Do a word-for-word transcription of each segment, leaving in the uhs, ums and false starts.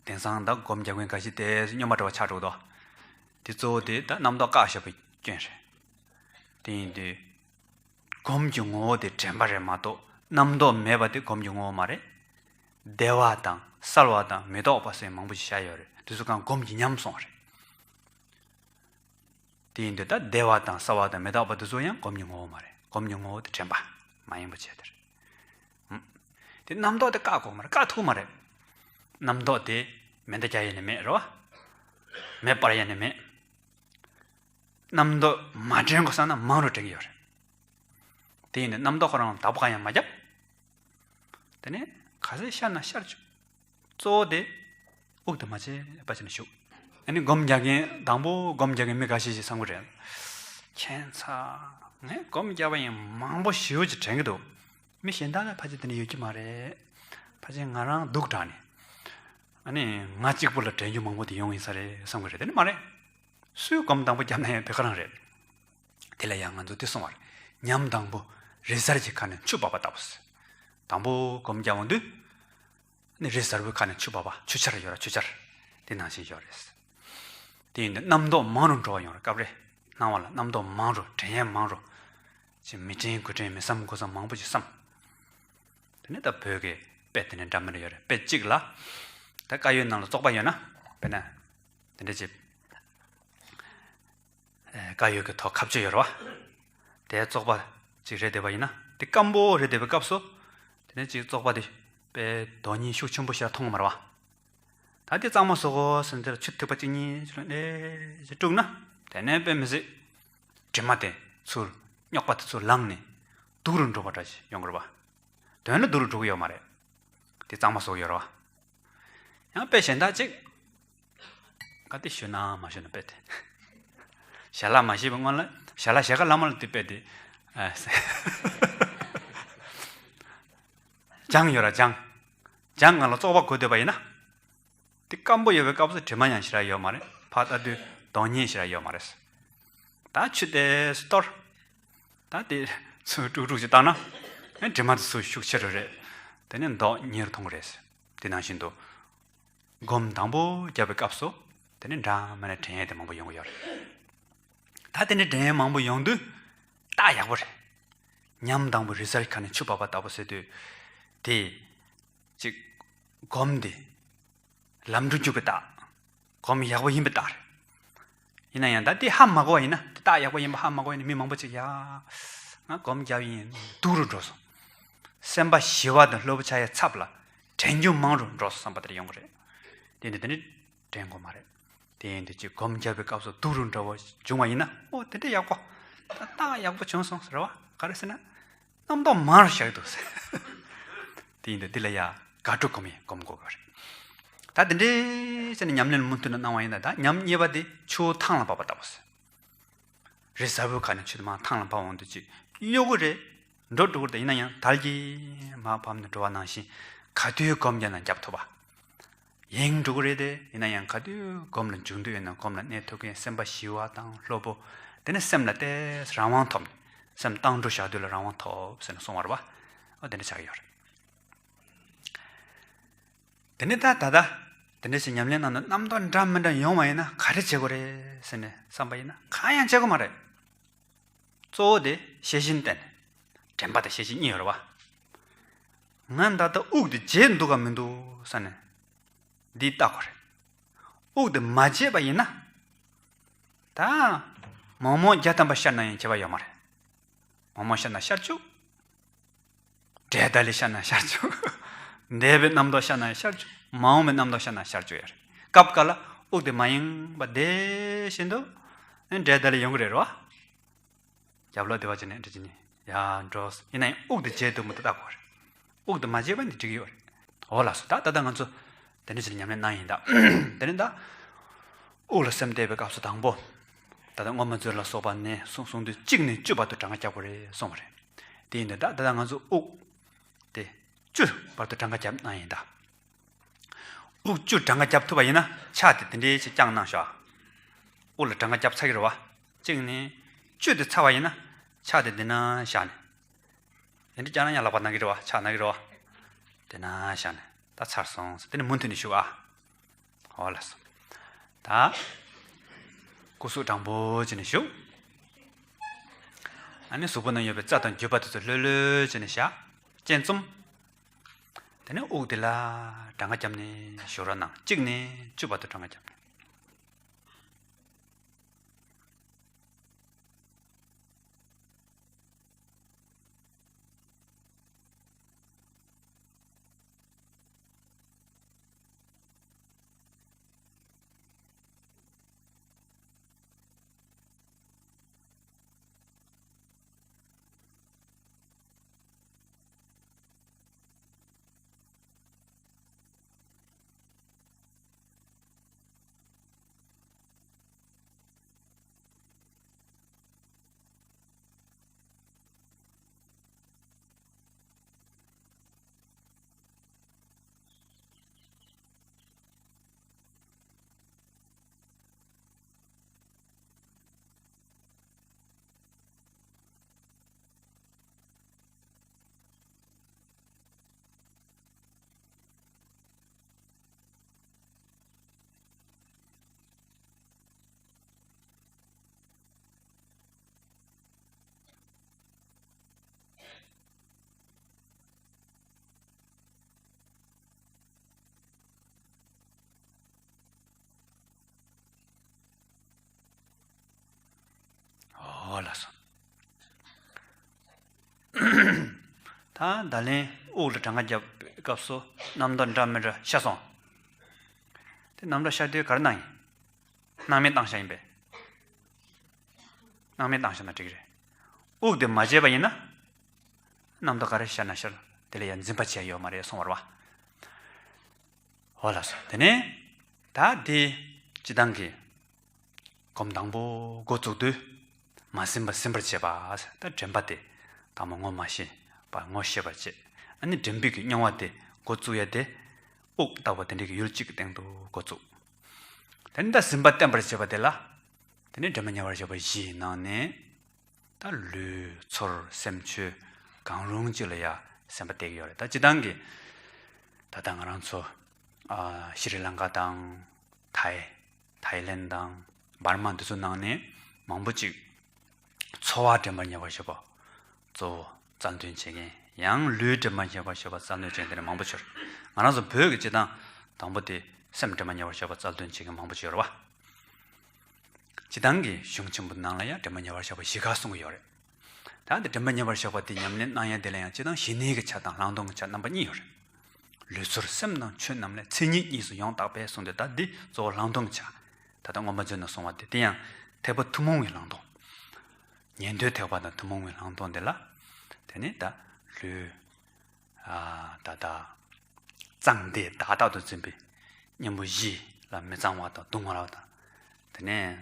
དེང་སང་ད་སྒོམ་རྒྱག་མཁན་འགའ་ཞིག་དེ་སྨྱོན་པ་འདྲ་བ་ཆགས་འགྲོ་གི་འདུག་དེ་གཙོ་བོ་དེ་ད་རྣམ་རྟོག་བཀག་བཞག་པའི་སྐྱོན་རེད། དེ་ཡིན་དུས། སྒོམ་གྱི་ངོ་བོ་དེ་དྲན་པ་རེད་མ་གཏོགས་རྣམ་རྟོག་མེད་པ་དེ་སྒོམ་གྱི་ངོ་བོ་མ་རེད། བདེ་བ་དང་གསལ་བ་དང་མི་རྟོག་པ་ཟེར་མང་པོ་ཞིག་བཤད་ཡོད་རེད། དེ་ཚོ་གང་སྒོམ་གྱི་ཉམས་སོང་བ་རེད། དེ་ཡིན་དུས་ད་བདེ་བ་དང་གསལ་བ་དང་མི་རྟོག་པ་དེ་ཚོ་ཡང་སྒོམ་གྱི་ངོ་བོ་མ་རེད། སྒོམ་གྱི་ངོ་བོ་དེ་དྲན་པ་མ་ཡེངས་པ་བྱས་དེ་རེད། ཨུམ། དེ་རྣམ་རྟོག་དེ་བཀག་དགོས་མ་རེད། བཀག་ཐུབ་མ་རེད། རྣམ་རྟོག་དེ་མེ་མདའ་རྒྱག་ཡས་ནས་མེད་རེད་བ། མེ་སྤར་ཡས་ནས་མེད། རྣམ་རྟོག་མ་དྲན་དགོས་བསམ་ན་མང་རུ་དྲན་གྱི་ཡོད་རེད། དེ་ཡིན་དུས་རྣམ་རྟོག་ཁོ་རང་བདག་པོ་གང་ཡང་མ་བརྒྱབ། དེ་ནས་ག་ཚོད་ཤར་ན་ཤར་བཅུག་གཙོ་བོ་དེ་དབུགས་དེ་མ་ཆད་པ་བྱས་ནས་བཞུགས། ཨ་ནི་སྒོམ་རྒྱག་མཁན་དང་པོ་སྒོམ་རྒྱག་མཁན་མི་འགའ་ཤས་ཤིག་བསམ་གི་རེད། ཁྱད་མཚར། ངས་སྒོམ་རྒྱག་པ་ཡིན་མང་པོ་ཞེ་པོ་ཅིག་དྲན་གི་འདུག་མི་གཞན་དག་ལ་ཕལ་ཆེར་དེ་འདྲ་ཡོད་ཀྱི་མ་རེད། ཕལ་ཆེར་ང་རང་སྡུག་དྲགས་ནས། ཨ་ནི་ང་གཅིག་པུ་ལ་དྲན་རྒྱུ་མང་པོ་དེ་ཡོང་ཡིན་ས་རེད་བསམ་གི་རེད། དེ་ནི་མ་རེད། སུས་སྒོམ་དང་པོ་བརྒྱབ་ན་ཡང་དེ་ག་རང་རེད། དེ་ལ་ཡང་ང་ཚོ་དེ་གསུང་བར། ཉམས་དང་པོ་རི་གཟར་གྱི་ཁ་ནས་ཆུ་འབབ་པ་ལྟ་བུ་ཟེར། དང་པོ་སྒོམ་རྒྱག་འོང་དུས། ནི་རི་གཟར་པོའི་ཁ་ནས་ཆུ་འབབ་པ་ཆུ་ཆར་ཡོད་ར་ཆུ་ཆར། དེ་ནང་བཞིན་ཡོད་རེད། དེ་ཡིན་དུས་རྣམ་རྟོག་མང་རུ་འགྲོ་བ་ཡོང་ར་སྐབས་རེ། སྣང་བ་ལ་རྣམ་རྟོག་མང་རུ་དྲན་ཡས་མང་རུ། ཅི་མི་དྲན་དགུ་དྲན་མི་བསམ་དགུ་བསམ་མང་པོ་ཅིག་བསམ། དེ་ནས་ད་བོད་ཀྱི་དཔེ་དེ་ནས་འདྲ་མི་འདྲ་ཡོད་རེད། དཔེ་གཅིག་ལ། ད་དཀར་ཡོལ་ནང་ལ་བཙོག་པ་ཡོད་ན། དཔེར་ན། དེ་འདྲ་ཅིག་ཨེ། དཀར་ཡོལ་གྱི་ཐོག་ཁ་གཅོད་ཡོད་རེད་བ། དེ་བཙོག་པ་ཅིག་རེད་བསྡད་པ་ཡིན་ན། དེ་སྐམ་པོ་རེད་བསྡད་པའི་སྐབས་སུ། དེ་ནས་ཅིག་བཙོག་པ་དེ་དཔེ་དོ་མཉེན་ཤུགས་ཆེན་པོ་ཞིག་མཐོང་གི་མ་རེད་བ། ད་དེ་གཙང་མ་བཟོ་དགོས་ཟེར་ནས་དེ་ལ་ཆུ་ཐིགས་པ་གཅིག་གཉིས་ཅིག་ལ་ཨེ་ཅིག་དཀྲུགས་ན། དེ་ནས་དཔེ་མི་སྲིད། དྲི་མ་དེ་ཚུར་རྙོག་པ་དེ་ཚུར་ལངས་ནས་སྡུག་རུ་འགྲོ་བ་འདྲ་ཞིག་ཡོང་གི་རེད་བ། དོན་ལ་སྡུག་རུ་འགྲོ་གི་ཡོད་མ་རེད། དེ་གཙང་མ་བཟོ་གི་ཡོད་རེད་བ། ཡང་དཔེ་གཞན་དག་ཅིག་ག་དེ་ཞུ་ན་མ་ཞུ་ན་དཔེ་དེ། ཞལ་ལག་མ་བཞེས་པའི་སྔོན་ལ་ཞལ་ལག་ཞལ་ཁ་ལ་མ་ལ་དེ་དཔེ་དེ། ཨ། ལྗང་ཡོད་ར་ལྗང་། ལྗང་ངང་ལ་བཙོག་པ་གོ་སྡོད་པ་ཡིན་ན། དེ་སྐམ་པོ་ཡོད་པའི་སྐབས་སུ་དྲི་མ་ཡང་ཞེ་དྲག་ཡོད་མ་རེད། ཕར་ལྟ་དུས་གདོང་བརྙན་ཞེ་དྲག་ཡོད་མ་རེད། ད་ཆུ་དེ་གཏོར། ད་དེ་ཚུར་དཀྲུག་དཀྲུག་ཅིག་བཏང་ན། ཨེ་དྲི་མ་དེ་ཚུར་ཤུགས་ཆེ་རུ་རེད། དེ་ནས་མདོག་ཉེ་རུ་མཐོང་གི་རེད། དེ་ནང་བཞིན་དུ། སྒོམ་དང་པོ་བརྒྱབ་པའི་སྐབས་སུ། དེ་ནས་འདྲ་མི་འདྲ་དྲན་ཡས་དེ་མང་པོ་ཡོང་གི་ཡོད་རེད། ད་དེ་འདྲ་དྲན་ཡས་མང་པོ་ཡོང་དུས། རྟགས་ཡག་པོ་རེད། ཉམས་དང་པོ་རི་གཟར་ཁ་ནས་ཆུ་འབབ་པ་ལྟ་བུ་ཟེར་དུས། དེ། ཅིག་སྒོམ་དེ། ལམ་འགྲོ་རྒྱུ་གི་རྟགས། སྒོམ་ཡག་པོ་ཡིན་པའི་རྟགས་རེད། ཡིན་ན་ཡང་ད་དེ་ཧ་མ་གོ་བ་ཡིན་ན། དེ་རྟགས་ཡག་པོ་ཡིན་པ་ཧ་མ་གོ་བ་ཡིན་ན་མི་མང་པོ་ཅིག་ཡ། ང་སྒོམ་རྒྱབ་ཡིན་སྡུག་རུ་འགྲོ་སོང་། སེམས་པ་ཞི་བ་དང་སློབ་བུ་ཆགས་ཡའི་ཚབ་ལ་དྲན་རྒྱུ་མང་རུ་འགྲོ་སོང་བསམ་པ་དེ་འདྲ་ཡོང་གི་རེད། དེ་འདི་དེ་འདྲ་དྲན་དགོས་མ་རེད། དེ་ཡིན་དུས་ཅིག་སྒོམ་རྒྱབ་པའི་སྐབས་སུ་སྡུག་རུ་འགྲོ་བ་བྱུང་བ་ཡིན་ན། ཨོ་དེ་འདྲ་ཡག་པོ། ད་རྟགས་ཡག་པོ་བྱུང་སོང་ཟེར་བ་ག་རེ་ཟེར་ན། རྣམ་རྟོག་མང་རུ་བཞག་འདུག་ཟེར། དེ་ཡིན་དུས་འདི་ལ་ཡ་དགག་སྒྲུབ་སྒོམ་ཡིན་སྒོམ་དགོས་པ་རེད། ད་དེ་འདྲའི་ཟེར་ནས་ཉམས་ལེན་མུ་མཐུད་ནས་གནང་བ་ཡིན་ན། ད་ཉམས་གཉིས་པ་དེ་ཆུ་བོ་ཐང་ལ་བབས་པ་ལྟ་བུ་ཟེར། རི་གཟར་པོའི་ཁ་ནས་ཆུ་དེ་མར་ཐང་ལ་བབས་འོང་དུས་ཅིག་གཡོ་གི་རེད། འགྲོ་འགྲོ་གི་རེད། ད་ཡིན་ན་ཡང་དལ་གྱིས་མར་བབས་ནས་འགྲོ་བ་ནང་བཞིན་ག་དུས་སྒོམ་རྒྱབ་ན་རྒྱབ་ཐུབ་པ། ཡེངས་འགྲོ་གི་རེད་དེ། ཡིན་ན་ཡང་ག་དུས་སྒོམ་ལ་འཇུག་འདོད་ཡོད་ན་སྒོམ་ལ་གནས་ཐུབ་མཁན། སེམས་པ་ཞི་བ་དང་སློབ་བུ། དེ་ནས་སེམས་ལ་ཏོག་ཙམ་རང་དབང་ཐོབ་ནས་སེམས་བཏང་འགྲོ་བཞག་དུས་ལ་རང་དབང་ཐོབ་ཟེར་ནས་གསུང་བ་རེད་བ། ཨོ་དེ་འདྲ་ཆགས་ཀྱི་ཡོད་རེད། དེ་ནས་ད་ད་ལྟ་དེ་འདྲ་ཞིག་ཉམས་ལེན་གནང་ན་རྣམ་རྟོག་འདྲ་མི་འདྲ་ཡོང་བ་ཡིན་ན་ག་རེ་བྱེད་དགོས་རེད་ཟེར་ནས་བསམ་པ་ཡིན་ན་གང་ཡང་བྱེད་དགོས་མ་རེད། གཙོ་བོ་དེ་ཤེས་བཞིན་བསྟེན། དྲན་པ་དང་ཤེས་བཞིན་གཉིས་ཡོད་རེད་བ། ང་ད་ལྟ་དབུགས་དེ་བརྗེད་འདུག་ག་མི་འདུག་ཟེར་ནས་འདི་ལྟ་དགོས་རེད། དབུགས་དེ་མ་བརྗེད་པ་ཡིན་ན། ད་མོག་མོག་བརྒྱ་ཐམ་པ་ཤར་ན་ཡང་ཁྱད་པར་ཡོད་མ་རེད། མོག་མོག་ཤར་ན་ཤར་བཅུག་འབྲས་དལ་ལེ་ཤར་ན་ཤར་བཅུག་འདས་པའི་རྣམ་རྟོག་ཤར་ན་ཤར་བཅུག་མ་འོངས་པའི་རྣམ་རྟོག་ཤར་ན་ཤར་བཅུག་ཡ་རེད། སྐབས་འགའ་ལ་དབུགས་དེ་མ་ཡེངས་པ་བདེ་བཞིན་དུ་ཨེ་འབྲས་དལ་ལེ་ཡོང་གི་རེད་རོ། རྒྱབ་ལོག་བདེ་བ་ཅན་ནས་འདྲི་ཅི་ནི་ཡ་འགྲོ། ཡིན་ན་ཡང་དབུགས་དེ་བརྗེད་འདུག་མི་འདུག་ལྟ་དགོས་རེད། དབུགས་དེ་མ་བརྗེད་པ་ནི་འགྲིག་གི་ཡོད་རེད། འོ་ལགས་སོ། ད་ད་ལྟ་ང་ཚོ་དེ་འདྲ་ཞིག་ཉམས་ལེན་གནང་ཡིན་ད། དེ་ནི་ད། དབུགས་ལ་སེམས་གཏད་པའི་སྐབས་སུ་དང་པོ། ད་ལྟ་སྔོན་མ་ཚོ་ལ་སོགས་པ་ནས་གསུངས་གསུངས་དུས་གཅིག་ནས་བཅུ་བར་དུ་གྲངས་ཀ་རྒྱག་དགོས་རེད་གསུངས་པ་རེད། དེ་ཡིན་དུས་ད་ད་ལྟ་ང་ཚོ་དབུགས་དེ་བཅུ་བར་དུ་གྲངས་ཀ་རྒྱབ་གནང་ཡིན་ད། དབུགས་བཅུ་གྲངས་ཀ་རྒྱབ་ཐུབ་པ་ཡིན་ན་ཕྱག་དེ་དེ་འདྲའི་ཞིག་བརྐྱངས་གནང་ཤོག་དབུགས་ལ་གྲངས་ཀ་རྒྱབ་ཚར་གྱི་རེད་བ། གཅིག་ནས་བཅུ་དེ་ཚར་བ་ཡིན་ན་ཕྱག་དེ་འདི་ན་བཞག་ནས། དེ་འདྲ་བརྐྱངས་ན་ཡང་ལག་པ་ན་གི་རེད་བ། ཕྱག་ན་གི་རེད་བ། དེ་ན་བཞག་ནས་ད་ཚར་སོང་ཟེར། དེ་ནས་མུ་མཐུད་ནས་བཞུགས་ཨ། འོ་ལགས་སོ། ད་སྐུ་གཟུགས་དྲང་པོ་བྱས་ནས་བཞུགས། ཨ་ནི་གཟུགས་པོ་ན་ཡོད་པའི་རྩ་དང་རྒྱུས་པ་དེ་ཚོ་ལྷོད་ལྷོད་བྱས་ནས་བཞག་སྤྱན་བཙུམ། དེ་ནས་དབུགས་དེ་ལ་གྲངས་ཀ་བརྒྱབ་ནས་བཞུགས་རོགས་གནང་། གཅིག་ནས་བཅུ་བར་དུ་གྲངས་ཀ་བརྒྱབ་ནས། འོ་ལགས་སོ། ད་ད་ལན་དབུགས་ལ་གྲངས་ཀ་བརྒྱབ་པའི་སྐབས་སུ་རྣམ་རྟོག་འདྲ་མི་འདྲ་ཤར་སོང་། དེ་རྣམ་རྟོག་ཤར་དུས་ག་རེ་གནང་ཡིན། སྣང་མེད་བཏང་བཞག་ཡིན་པས། སྣང་མེད་བཏང་བཞག་ན་འགྲིག་གི་རེད། དབུགས་དེ་མ་བརྗེད་པ་ཡིན་ན། རྣམ་རྟོག་ག་རེ་ཤར་ན་ཤར། དེ་ལ་ཡང་འཛིན་པ་བྱས་ཡོད་མ་རེད་གསུངས་པ་རེད་བ། འོ་ལགས་སོ། དེ་ནས་ད་དེ་སྤྱིར་བཏང་གི་སྒོམ་དང་པོ་འགོ་བཙུགས་དུས། མ་ཟིན་པ་ཟིན་པར་བྱེད་པ། ད་དྲན་པ་དེ་དང་པོ་ངོ་མ་ཤེས་པ་ངོ་ཤེས་པར་བྱེད། ཨ་ནི་དྲན་པའི་གི་རྙིང་བ་དེ་འགོ་བཙུགས་ཡ་དེ། དབུགས་ལྟ་བུ་དེ་འདྲའི་གི་ཡུལ་གཅིག་གི་སྟེང་དུ་འགོ་བཙུགས། དེ་ནས་ད་ཟིན་པ་བརྟན་པར་བྱེད་པ་དེ་ལ། དེ་ནས་དྲན་པ་ཉེ་བར་བཞག་པ་བཞིའི་ནང་ནས། ད་ལུས་ཚོར་སེམས་ཆོས་གང་རུང་གཅིག་ལ་ཡ་སེམས་པ་གཏད་ཀྱི་ཡོད་རེད། ད་སྤྱིར་བཏང་གི་ད་ལྟ་ང་རང་ཚོ་ཨ་ཤྲི་ལང་ཀ་དང་ཐའི་ཐའི་ལེན་དང་འབར་མ་འདི་ཚོ་ནང་ནས་མང་པོ་ཅིག་ཚོར་བ་དྲན་པ་ཉེ་བར་བཞག་པ་གཙོ་བོ་རྩལ་འདོན་བྱེད་མཁན། ཡང་ལུས་དྲན་པ་ཉེ་བར་བཞག་པ་རྩལ་འདོན་བྱེད་མཁན་དེ་འདྲ་མང་པོ་ཅིག་ཡོད་རེད། ང་རང་ཚོ་བོད་ཀྱི་སྤྱིར་བཏང་དང་པོ་དེ་སེམས་དྲན་པ་ཉེ་བར་བཞག་པ་རྩལ་འདོན་བྱེད་མཁན་མང་པོ་ཅིག་ཡོད་རེད་བ། སྤྱིར་བཏང་གི་གཞུང་ཆེན་པོ་ནང་ལ་ཡང་དྲན་པ་ཉེ་བར་བཞག་པ་བཞི་ཀ་གསུང་གི་ཡོད་རེད། ད་འདི་དྲན་པ་ཉེ་བར་བཞག་པ་དེ་ཉམས་ལེན་གནང་ཡ་དེ་ལ་ཡང་སྤྱིར་བཏང་ཞི་གནས་ཀྱི་ཆ་དང་ལྷག་མཐོང་གི་ཆ་རྣམ་པ་གཉིས་ཡོད་རེད། ལུས་ཚོར་སེམས་དང་ཆོས་རྣམས་ལས་མཚན་ཉིད་གཉིས་སུ་ཡང་དག་པས་གསུངས་ཏེ། ད་འདི་གཙོ་བོ་ལྷག་མཐོང་གི་ཆ། ད་ལྟ་མངོན་པ་མཛོད་ནས་གསུངས་པ་དེ། དེ་ཡང་ཐེག་པ་ཐུན་མོང་བའི་ལྷག་མཐོང་། ཉན་ཐོས་ཐེག་པ་དང་ཐུན་མོང་བའི་ལྷག་མཐོང་དེ་ལ། དེ་ནི་ད་ལུས། ཨ་ད་ལྟ་གཙང་བདེ་བདག་རྟག་ཏུ་འཛིན་པའི་གཉེན་པོ་བཞི་ལ་མི་གཙང་བ་དང་སྡུག་བསྔལ་བ་དང་། དེ་ནས་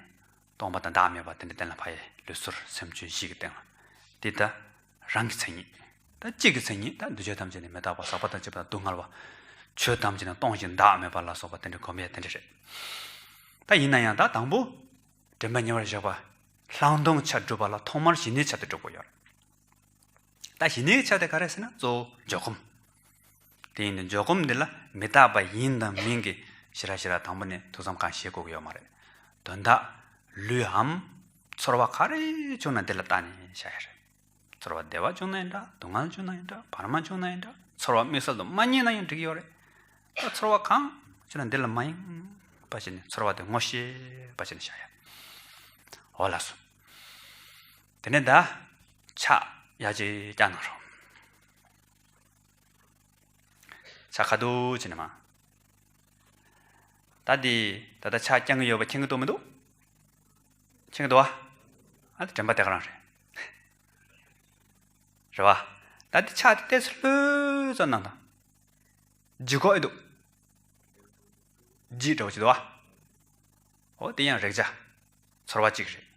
སྟོང་པ་དང་བདག་མེད་པ་དེ་འདྲ་གཏན་ལ་ཕབ་ཡས་ལུས་ཚོར་སེམས་ཆོས་བཞི་གི་སྟེང་ལ། དེ་ད་རང་གི་མཚན་ཉིད། ད་གཅིག་གི་མཚན་ཉིད་ད་འདུས་བྱས་ཐམས་ཅད་ནི་མི་རྟག་པ། ཟག་པ་དང་བཅས་པ་དང་སྡུག་བསྔལ་བ། ཆོས་ཐམས་ཅད་ནི་སྟོང་ཞིང་བདག་མེད་པ་ལ་སོགས་པ་དེ་འདྲ་སྒོམ་ཡས་དེ་འདྲ་རེད། ད་ཡིན་ན་ཡང་ད་དང་པོ་དྲན་པ་ཉེ་བར་བཞག་པ་ལྷག་མཐོང་ཆ་སྒྲུབ་པ་ལ་ཐོག་མར་ཞི་གནས་ཆ་དེ་སྒྲུབ་དགོས་ཡོད་རེད། ད་ཞི་གནས་ཀྱི་ཆ་དེ་ག་རེ་ཟེར་ན། གཙོ་བོ་འཇོག་སྒོམ། དེ་ཡིན་དུས་འཇོག་སྒོམ་འདི་ལ་མི་རྟག་པ་ཡིན་དང་མིན་གྱི་ཞེ་དྲག་ཞེ་དྲག་དང་པོ་ནས་ཐུགས་བསམ་གང་བཞེས་དགོས་ཀྱི་ཡོད་མ་རེད། དོན་དག་ལུས་འམ་ཚོར་བ་ག་རེ་བྱུང་ན་འདི་ལ་བལྟས་ནས་བཞག་ཡ་རེད། ཚོར་བ་བདེ་བ་བྱུང་ན་ཡང་འདྲ། སྡུག་བསྔལ་བྱུང་ན་ཡང་འདྲ། བར་མ་བྱུང་ན་ཡང་འདྲ། ཚོར་བ་དམིགས་བསལ་དུ་མ་རྙེད་ན་ཡང་འགྲིག་གི་ཡོད་རེད། ད་ཚོར་བ་གང་བྱུང་ན་འདི་ལ་མ་ཡེངས་པ་བྱས་ནས་ཚོར་བ་དེ་ངོ་ཤེས་པ་བྱས་ནས་བཞག་ཡ། འོ་ལགས་སོ། དེ་ནས་ད་ཕྱག་ཡར་ཅིག་བརྐྱངས་གནང་རོགས། ཕྱག་ཁ་ཐུག་བྱས་ནས་མར། ད་འདི་ད་ལྟ་ཕྱག་བརྐྱང་གི་ཡོད་པ་མཁྱེན་གྱི་འདུག་མི་འདུག་མཁྱེན་གྱི་འདུག་བ། ཨ་ད་དྲན་པ་དེ་ག་རང་རེད། རེད་བ། ད་འདི་ཕྱག་དེ་ཏོག་ཙམ་ལྷོད་ཙམ་གནང་དང་། ལྗིད་ཁོག་ཨེ་འདུག་ལྗིད་འདྲ་བོ་ཅིག་འདུག་བ། འོ་དེ་ཡང་རེག་བྱ། ཚོར་བ་གཅིག་རེད།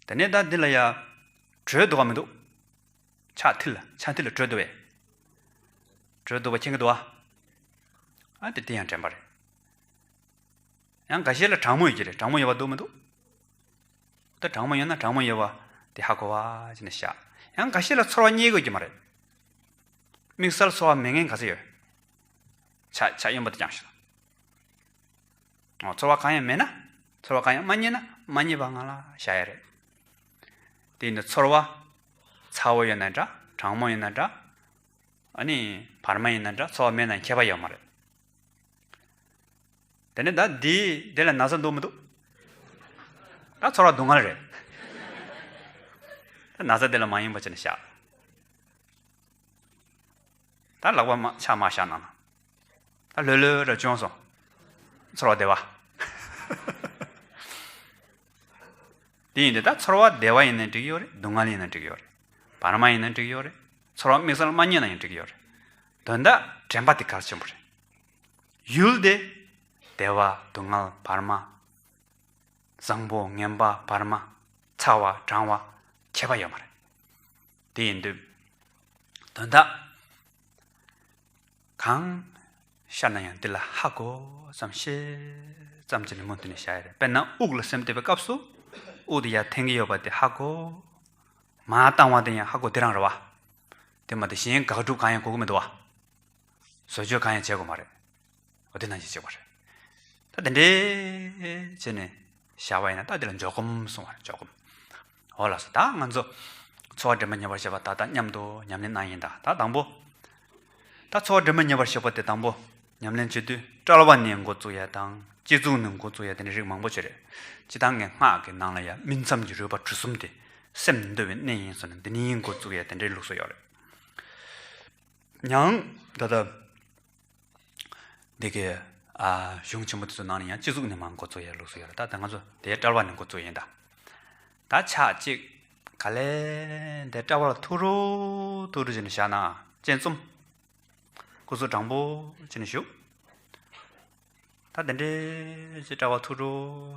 དེ་ནས་ད་འདི་ལ་ཡ་དྲོད་འདུག་ག་མི་འདུག་ཕྱག་མཐིལ་ལ། ཕྱག་མཐིལ་ལ་དྲོད་འདུག་བས། དྲོད་འདུག་པ་མཁྱེན་གྱི་འདུག་བ། ཨ་དེ་དེ་ཡང་དྲན་པ་རེད། ཡང་འགའ་ཤས་ལ་གྲང་མོ་ཡོད་ཀྱི་རེད། གྲང་མོ་ཡོད་པ་འདུག་མི་འདུག་ད་གྲང་མོ་ཡོད་ན་གྲང་མོ་ཡོད་པ་དེ་ཧ་གོ་བ་བྱས་ནས་བཞག་ཡང་འགའ་ཤས་ལ་ཚོར་བ་རྙེད་དགོས་ཀྱི་མ་རེད། དམིགས་བསལ་ཚོར་བ་མེད་མཁན་ག་ཚོད་ཡོད། ཆ་ཆ་གཡོན་པ་དེ་བརྐྱངས་ཤིག་ལ། ཨོ། ཚོར་བ་གང་ཡང་མེད་ན། ཚོར་བ་གང་ཡང་མ་རྙེད་ན། མ་རྙེད་པ་ངང་ལ་བཞག་ཡ་རེད། དེ་ཡིན་དུས་ཚོར་བ་ཚ་བོ་ཡིན་ན་འདྲ། གྲང་མོ་ཡིན་ན་འདྲ། ཨ་ནི་བར་མ་ཡིན་ན་འདྲ། ཚོར་བ་མེད་ན་ཁྱད་པར་ཡོད་མ་རེད། དེ་ནས་ད་འདི་འདི་ལ་ན་ཚ་འདུག་མི་འདུག་ད་ཚོར་བ་སྡུག་བསྔལ་རེད། ད་ན་ཚ་འདི་ལ་མ་ཡེངས་པ་བྱས་ནས་བཞག་ད་ལག་པ་མ་ཕྱག་མ་བཞག་ནང་ན། ད་ལྷོད་ལྷོད་ར་བྱུང་སོང་། ཚོར་བ་བདེ་བ། དེ་ཡིན་དུས་ད་ཚོར་བ་བདེ་བ་ཡིན་ན་འགྲིག་ཡོད་རེད། སྡུག་བསྔལ་ཡིན་ན་འགྲིག་ཡོད་རེད། བར་མ་ཡིན་ན་འགྲིག་ཡོད་རེད། ཚོར་བ་དམིགས་བསལ་མ་རྙེད་ན་ཡང་འགྲིག་ཡོད་རེད། དོན་དག་དྲན་པ་དེ་གལ་ཆེན་པོ་རེད། ཡུལ་དེ་བདེ་བ་སྡུག་བསྔལ་བར་མ། བཟང་པོ་ངན་པ་བར་མ། ཚ་བ་གྲང་བ་ཁྱད་པར་ཡོད་མ་རེད། དེ་ཡིན་དུས་དོན་དག་གང་ཤར་ན་ཡང་འདི་ལ་ཧ་གོ་ཙམ་ཤེས་ཙམ་བྱས་ནས་མུ་མཐུད་ནས་བཞག་ཡ་རེད། དཔེར་ན་དབུགས་ལ་སེམས་གཏད་པའི་སྐབས་སུ་དབུགས་དེ་ཡར་འཐེན་གྱི་ཡོད་པ་དེ་ཧ་གོ། མར་བཏང་བ་དེ་ཡང་ཧ་གོ་དེ་རང་རེད་བ། དེ་མ་གཏོགས་གཞན་དགག་སྒྲུབ་གང་ཡང་དགོས་ཀྱི་མི་འདུག་བ། བཟོ་བཅོས་གང་ཡང་བྱེད་དགོས་མ་རེད། འོ་དེ་ནང་བཞིན་བྱེད་དགོས་རེད། ད་དེ་འདྲས་བྱས་ནས་བཞག་པ་ཡིན་ན་ད་དེ་ལ་འཇོག་སྒོམ་གསུང་བ་རེད། འཇོག་སྒོམ། འོ་ལགས་སོ། ད་ང་ཚོ་ཚོར་བ་དྲན་པ་ཉེ་བར་ཞེས་པ་ད་ལྟ་མཉམ་དུ་ཉམས་ལེན་གནང་ཡིན། ད་ད་དང་པོ། ད་ཚོར་བ་དྲན་པ་ཉེ་བར་ཞེས་པ་དེ་དང་པོ་ཉམས་ལེན་བྱེད་དུས་བཀྲལ་བ་ནས་འགོ་བཙུགས་ཡ་དང་སྤྱི་གཙུག་ནས་འགོ་བཙུགས་ཡ་དེ་འདྲ་རིགས་མང་པོ་ཅིག་རེད། སྤྱིར་བཏང་ངས་སྔགས་ཀྱི་ནང་ལ་ཡ་སྨིན་མཚམས་ཀྱི་རོལ་པ་གྲུ་གསུམ་དེ་སེམས་འདུལ་བའི་གནད་ཡིན་ཟེར་ནས་འདི་ནས་འགོ་བཙུགས་ཡ་དེ་འདྲའི་ལུགས་སྲོལ་ཡོད་རེད། ཡང་ད་ལྟ་འདི་གའི་ཨ་གཞུང་ཆེན་པོ་དེ་ཚོ་ནང་ནས་ཡང་སྤྱི་གཙུག་ནས་མར་འགོ་བཙུགས་ཡ་ལུགས་སྲོལ་ཡོད་རེད། ད་ད་ང་ཚོ་དེའི་བཀྲལ་བ་ནས་འགོ་བཙུགས་ཡིན་ད། ད་ཕྱག་གཅིག་ག་ལེ་འདི་བཀྲལ་བ་ལ་ཐུག་རོ་ཐུག་རོ་བྱས་ནས་བཞག་ན་སྤྱན་བཙུམ། སྐུ་གཟུགས་དྲང་པོ་བྱས་ནས་བཞུགས། ད་དེ་འདྲའི་ཅིག་བཀྲལ་བ་ཐུག་རོ་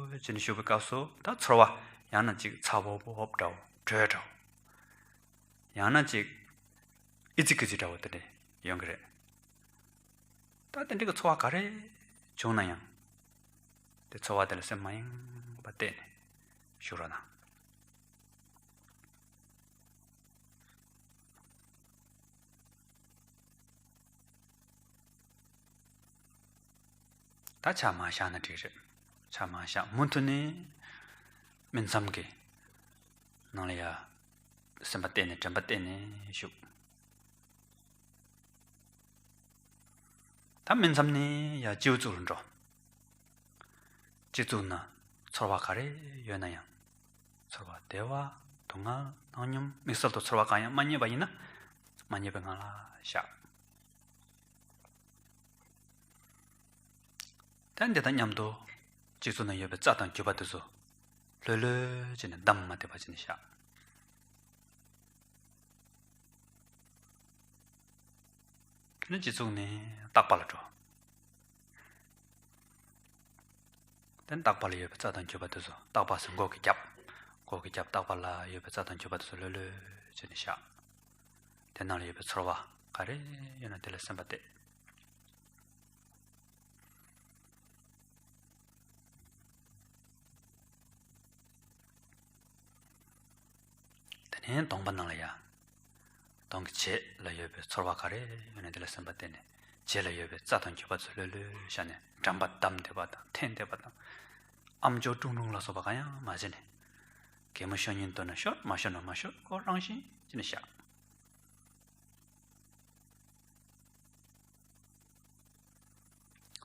བྱས་ནས་བཞུགས་པའི་སྐབས་སུ་ད་ཚོར་བ་ཡང་ན་ཅིག་ཚ་བོ་བོ་འདྲ་བོ་དྲོད་འདྲ་བོ། ཡང་ན་ཅིག་ཨི་ཙི་ཀི་ཙི་འདྲ་བོ་དེ་འདྲ་ཡོང་གི་རེད། ད་དེ་འདྲ་གི་ཚོར་བ་ག་རེ་བྱུང་ན་ཡང་། དེ་ཚོར་བ་དེ་ལ་སེམས་མ་ཡེངས་པ་གཏད་ནས་བཞུགས་རོགས་གནང་། ད་ཕྱག་མར་བཞག་ན་འགྲིག་རེད། ཕྱག་མར་བཞག་མུ་མཐུད་ནས་སྨིན་མཚམས་ཀྱི་ནང་ལ་ཡ་སེམས་པ་གཏད་ནས་དྲན་པ་གཏད་ནས་བཞུགས། ད་སྨིན་མཚམས་ནས་ཡ་སྤྱི་གཙུག་ལ་འགྲོ། སྤྱི་གཙུག་ན་ཚོར་བ་ག་རེ་ཡོད་ན་ཡང་། ཚོར་བ་བདེ་བ་སྡུག་བསྔལ་བཏང་སྙོམས་དམིགས་བསལ་དུ་ཚོར་བ་གང་ཡང་མ་རྙེད་པ་ཡིན་ན། མ་རྙེད་པའི་ངང་ལ་བཞག་དེ་འདི་དང་མཉམ་དུ་སྤྱི་གཙུག་ན་ཡོད་པའི་རྩ་དང་རྒྱུས་པ་དེ་ཚོ་ལྷོད་ལྷོད་བྱས་ནས་འདམ་མ་བསྡད་པ་བྱས་ནས་བཞག་དེ་ནས་སྤྱི་གཙུག་ནས་ལྟག་པ་ལ་འགྲོ། དེ་ནས་ལྟག་པ་ལ་ཡོད་པའི་རྩ་དང་རྒྱུས་པ་དེ་ཚོ། ལྟག་པ་ཟེར་མགོ་གི་རྒྱབ། མགོ་གི་རྒྱབ་ལྟག་པ་ལ་ཡོད་པའི་རྩ་དང་རྒྱུས་པ་དེ་ཚོ་ལྷོད་ལྷོད་བྱས་ནས་བཞག་དེ་ནང་ལ་ཡོད་པའི་ཚོར་བ་ག་རེ་ཡོད་ན་དེ་ལ་སེམས་པ་གཏད། དེ་ནས་གདོང་པ་ནང་ལ་ཡ། གདོང་གི་བྱད་ལ་ཡོད་པའི་ཚོར་བ་ག་རེ་ཡོད་ན་དེ་ལ་སེམས་པ་གཏད་ནས། བྱད་ལ་ཡོད་པའི་རྩ་དང་རྒྱུས་པ་ཚོ་ལྷོད་ལྷོད་བཞག་ནས། འགྲམ་པ་བསྡམས་བསྡད་པ་དང་འཐེན་བསྡད་པ་དང་། ཨམ་ཅོག་ཀྲུང་ཀྲུང་ལ་སོགས་པ་གང་ཡང་མ་བྱས་ནས། གད་མོ་ཤོར་སྙིང་འདོད་ན་ཤོར། མ་ཤོར་ན་མ་ཤོར། ཁོ་རང་བཞིན་བྱས་ནས་བཞག་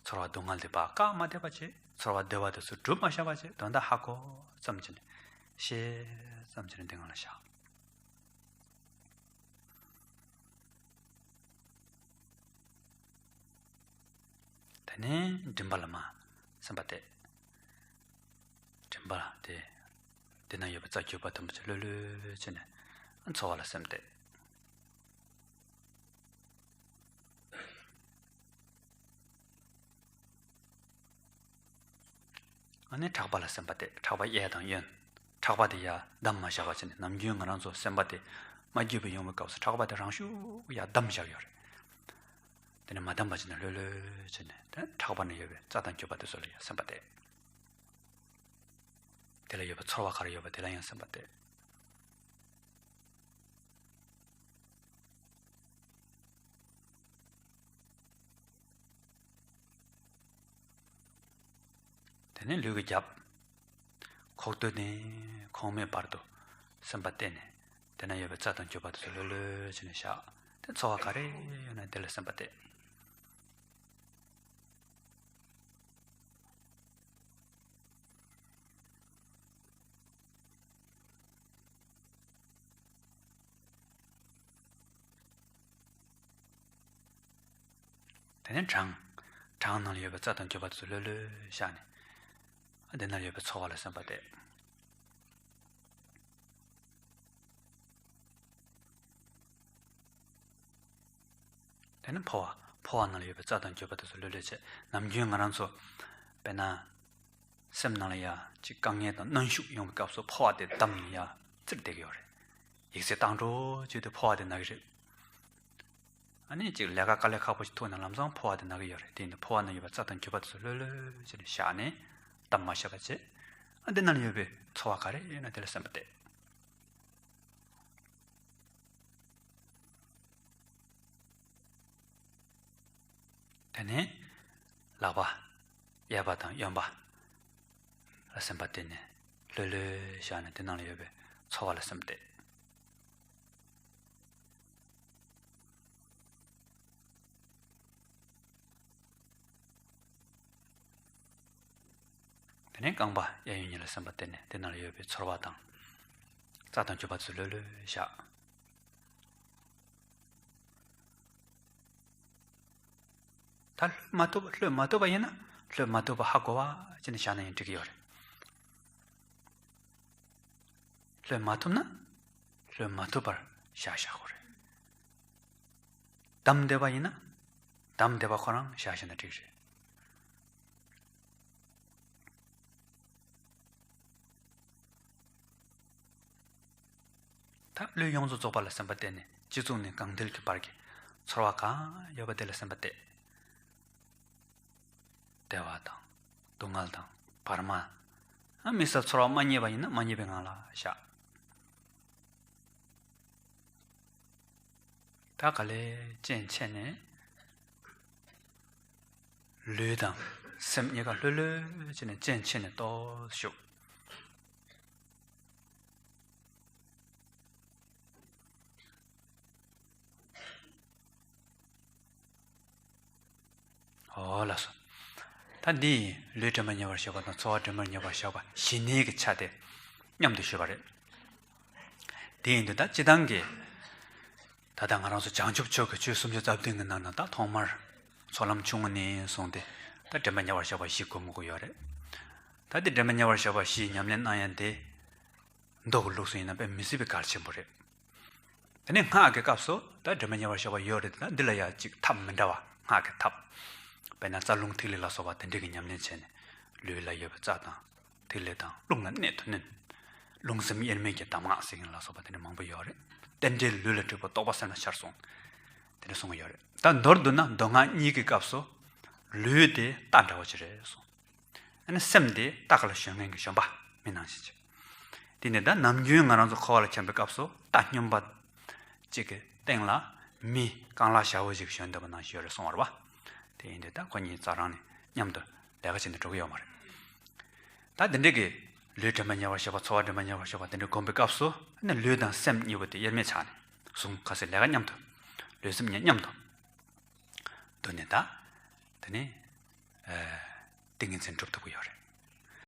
ཚོར་བ་སྡུག་བསྔལ་དེ་བཀག་མ་བསྡད་པ་བྱེད། ཚོར་བ་བདེ་བ་དེ་ཚོ་སྒྲུབ་མ་བཞག་པ་བྱེད། དོན་དག་ཧ་གོ་ཙམ་བྱས་ནས། ཤེས་ཙམ་བྱས་ནས་འདི་ངང་ལ་བཞག་དེ་ནས་མགྲིན་པ་ལ་མར་སེམས་པ་གཏད། མགྲིན་པ་དེ། དེ་ན་ཡོད་པའི་རྩ་རྒྱུས་པ་དུམ་བུ་ཅིག་ལྷོད་ལྷོད་བྱས་ནས་ཚོར་བ་ལ་སེམས་གཏད། ཨ་ནི་ཕྲག་པ་ལ་སེམས་པ་གཏད། ཕྲག་པ་གཡས་དང་གཡོན། ཕྲག་པ་དེ་ཡར་བསྡམས་མ་བཞག་པ་བྱས་ནས། ནམ་རྒྱུན་ང་རང་ཚོ་སེམས་པ་དེ་མ་འགྱུར་བའི་ཡོང་བའི་སྐབས་སུ་ཕྲག་པ་དེ་རང་ཤུགས་ཡར་བསྡམས་བཞག་ཡོད་རེད། དེ་ནས་མ་བསྡམས་པ་བྱས་ནས་ལྷོད་ལྷོད་བྱས་ནས། དེ་ཕྲག་པ་ན་ཡོད་པའི་རྩ་དང་རྒྱུས་པ་དེ་ཚོ་ལ་ཡར་སེམས་པ་གཏད། དེ་ལ་ཡོད་པའི་ཚོར་བ་ག་རེ་ཡོད་པ་དེ་ལ་ཡང་སེམས་པ་གཏད། དེ་ནས་ལུས་ཀྱི་རྒྱབ། ཁོག་སྟོད་ནས་ཁོག་སྨད་བར་དུ་སེམས་པ་གཏད་ནས། དེ་ན་ཡོད་པའི་རྩ་དང་རྒྱུ་བ་དེ་ཚོ་ལྷོད་ལྷོད་བྱས་ནས་བཞག་དེ་ཚོར་བ་ག་རེ་ཡོད་ན་དེ་ལ་སེམས་པ་གཏད། དེ་ནས་བྲང་། བྲང་ནང་ལ་ཡོད་པའི་རྩ་དང་རྒྱུ་བ་དེ་ཚོ་ལྷོད་ལྷོད་བཞག་ནས། ཨ་དེ་ན་ཡོད་པའི་ཚོར་བ་ལ་སེམས་པ་གཏད། དེ་ནས་ཕོ་བ། ཕོ་བ་ནང་ལ་ཡོད་པའི་རྩ་དང་རྒྱུ་བ་དེ་ཚོ་ལྷོད་ལྷོད་བྱས། ནམ་རྒྱུན་ང་རང་ཚོ་དཔེར་ན། སེམས་ནང་ལ་ཡ་ཅིག་དཀའ་ངལ་དང་གནོན་ཤུགས་ཡོང་བའི་སྐབས་སུ་ཕོ་བ་དེ་བསྡམས་ནས་ཡ་བཙིར་བསྡད་ཀྱི་ཡོད་རེད། ཡིག་ཚད་བཏང་འགྲོ་བྱས་དུས་ཕོ་བ་དེ་ན་གི་རེད། ཨ་ནི་ཅིག་ལས་ཀ་དཀའ་ལས་ཁག་པོ་ཞིག་ཐུག་ན་ལམ་སང་ཕོ་བ་དེ་ན་གི་ཡོད་རེད། དེ་ཡིན་དུས་ཕོ་བ་ན་ཡོད་པའི་རྩ་དང་རྒྱུ་བ་དེ་ཚོ་ལྷོད་ལྷོད་བྱས་ནས་བཞག་ནས་བསྡམས་མ་བཞག་པ་བྱས། ཨ་འདི་ནང་ལ་ཡོད་པའི་ཚོར་བ་ག་རེ་ཡོད་ན་དེ་ལ་སེམས་པ་གཏད། དེ་ནས་ལག་པ། གཡས་པ་དང་གཡོན་པ་ལ་སེམས་པ་གཏད་ནས་ལྷོད་ལྷོད་བཞག་ནས་དེ་ནང་ལ་ཡོད་པའི་ཚོར་བ་ལ་སེམས་གཏད། དེ་ནས་རྐང་པ་གཡས་གཡོན་གཉིས་ལ་སེམས་པ་གཏད་ནས་དེ་ནང་ལ་ཡོད་པའི་ཚོར་བ་དང་། རྩ་དང་རྒྱུ་བ་ཚོ་ལྷོད་ལྷོད་བཞག་ད་ལྷོད་མ་ཐུབ་ལྷོད་མ་ཐུབ་པ་ཡིན་ན་ལྷོད་མ་ཐུབ་པ་ཧ་གོ་བ་བྱས་ནས་བཞག་ན་ཡང་འགྲིག་གི་ཡོད་རེད། ལྷོད་མ་ཐུབ་ན་ལྷོད་མ་ཐུབ་པར་བཞག་བཞག་དགོས་རེད། བསྡམས་བསྡད་པ་ཡིན་ན་བསྡམས་བསྡད་པ་ཁོ་རང་བཞག་བཞག་ན་འགྲིག་རེད། ད་ལུས་ཡོངས་སུ་རྫོགས་པ་ལ་སེམས་པ་གཏད་ནས་སྤྱི་གཙུག་ནས་རྐང་མཐིལ་གྱི་བར་གྱི་ཚོར་བ་གང་ཡོད་པ་དེ་ལ་སེམས་པ་གཏད། བདེ་བ་དང་སྡུག་བསྔལ་དང་བར་མ། ཨ་དམིགས་བསལ་ཚོར་བ་མ་རྙེད་པ་ཡིན་ན་མ་རྙེད་པའི་ངང་ལ་བཞག་ད་ག་ལེར་སྤྱན་ཕྱེ་ནས། ལུས་དང་སེམས་གཉིས་ཀ་ལྷོད་ལྷོད་བྱས་ནས་སྤྱན་ཕྱེ་ནས་ཏོག་ཙམ་བཞུགས། ཨོ་ལགས་སོ། ད་འདི་ཡིན་ལུས་དྲན་པ་ཉེ་བར་བཞག་པ་དང་ཚོར་བ་དྲན་པ་ཉེ་བར་བཞག་པ་ཞི་གནས་ཀྱི་ཆ་དེ་མཉམ་དུ་ཞུས་པ་རེད། དེ་ཡིན་དུས་ད་སྤྱི་བཏང་གི་ད་ལྟ་ང་རང་ཚོ་བྱང་ཆུབ་མཆོག་གི་ཆོས་སུམ་ཅུ་རྩ་བདུན་གྱི་ནང་ན་ད་ཐོག་མར་ཚོགས་ལམ་ཆུང་ངུ་ནས་བཟུང་སྟེ་ད་དྲན་པ་ཉེ་བར་བཞག་པ་བཞི་གོ་མི་དགོས་ཡོད་རེད། ད་དེ་དྲན་པ་ཉེ་བར་བཞག་པ་བཞི་ཉམས་ལེན་གནང་ཡ་དེ་མདོ་གི་ལུགས་སུ་ཡིན་ན་དཔེ་མི་སྲིད་པའི་གལ་ཆེན་པོ་རེད། དེ་ནས་སྔགས་ཀྱི་སྐབས་སུ་ད་དྲན་པ་ཉེ་བར་བཞག་པ་ཡོད་རེད་དེ་ད་འདི་ལ་ཡ་གཅིག་ཐབས་མི་འདྲ་བ་སྔགས་ཀྱི་ཐབས། དཔེར་ན་རྩ་རླུང་ཐིག་ལེ་ལ་སོགས་པ་དེ་འདྲ་གི་ཉམས་ལེན་བྱས་ནས་ལུས་ལ་ཡོད་པའི་རྩ་དང་ཐིག་ལེ་དང་རླུང་ལ་གནད་དུ་བསྣུན། རླུང་སེམས་དབྱེར་མེད་ཀྱི་གདམས་ངག་ཟེར་མཁན་ལ་སོགས་པ་དེ་འདྲ་མང་པོ་ཡོད་རེད། རྟེན་འབྲེལ་ལུས་ལ་འགྲིག་པ་རྟོགས་པ་སེམས་ལ་འཆར་གསུངས། དེ་འདྲ་གསུང་གི་ཡོད་རེད། ད་མདོར་བསྡུ་ན་མདོ་སྔགས་གཉིས་ཀྱི་སྐབས་སུ་ལུས་དེ་རྟ་འདྲ་བོ་ཅིག་རེད་གསུངས། ཨ་ནི་སེམས་དེ་རྟ་ཁ་ལ་ཞོན་མཁན་གྱི་ཞོན་པ་མི་ནང་བཞིན་ཅིག་དེ་ནས་ད་ནམ་རྒྱུན་ང་རང་ཚོ་འཁོར་བ་ལ་འཁྱམས་པའི་སྐབས་སུ་རྟ་སྨྱོན་པ་གཅིག་གི་སྟེང་ལ་མི་རྐང་ལག་ཞ་བོ་ཞིག་ཞོན་བསྡད་པ་ནང་བཞིན་ཡོད་རེད་གསུང་བ་རེད་བ། དེ་ཡིན་དུས་ད་ཁོ་གཉིས་རྩ་རང་ནས་མཉམ་དུ་ལས་ཀ་བྱས་ནས་འགྲོ་གི་ཡོད་མ་རེད། ད་དེ་འདྲ་གི་ལུས་དྲན་པ་ཉེ་བར་བཞག་པ་ཚོར་བ་དྲན་པ་ཉེ་བར་བཞག་པ་དེ་འདྲ་སྒོམ་པའི་སྐབས་སུ་ཨ་ནི་ལུས་དང་སེམས་གཉིས་པོ་དེ་དབྱེར་མེད་ཆགས་ནས་གཟུགས་ཁ་སའི་ལས་ཀ་མཉམ་དུ་ལུས་སེམས་གཉིས་མཉམ་དུ་འདུག་ནས་ད་དེ་ནས། ཏིང་ངེ་འཛིན་འགྲུབ་ཐུབ་ཀྱི་ཡོད་རེད།